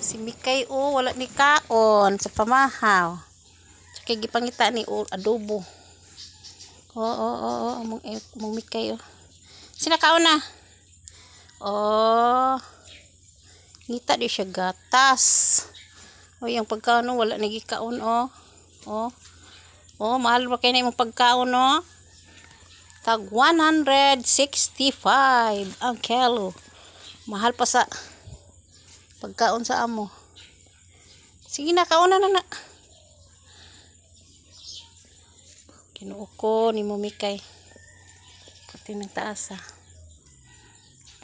Si Mikay, oh, wala ni kaon sa pamahaw. Tsaka gipangita ni, oh, adobo. Oo, among, eh, among Mikay, oh. Sina kaon na? Oh. Ngita di siya gatas. Oy, ang pagkaon, oh, wala ni gikaon, oh. Oh. Oh, mahal ba kay na imong pagkaon, oh? Tag 165 ang kilo. Mahal pa sa pagkaon sa amo. Sige na, kaon na na na. Kinuo ko ni Mikay. Pati ng taas ah.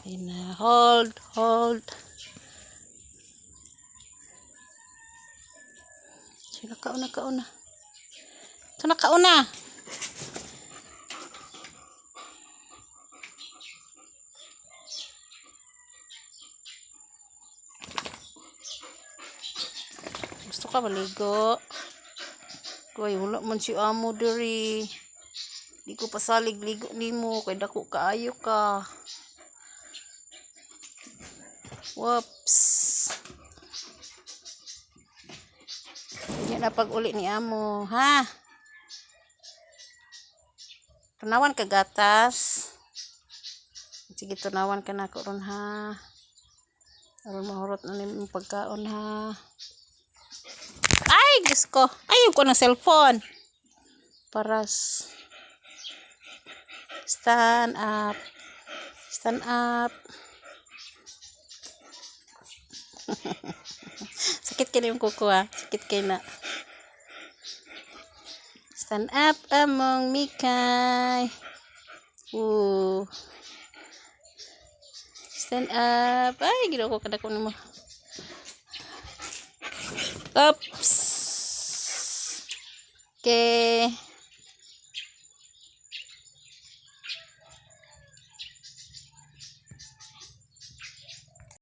Ay na, hold, hold. Sige na, kaon na, kaon na. Ito na, kaon na. Gusto ka maligo? Kay wala man si amo diri. Di ko pasalig ligo nimo kay dako kaayo ka. Whoops. Yan na pag uli ni amo, ha? Tunawan ka gatas. Sige, tunawan ka na ko ron, ha? Aron mahurot na nimo pagkaon, ha? Ay, Diyos ko. Ayaw ko ng cellphone. Paras. Stand up. Stand up. Sakit kay yung kuko ah. Sakit kay na. Stand up among Mikay. Ooh. Stand up. Ay, ginawa ko kadako nimo. Oops. Okay.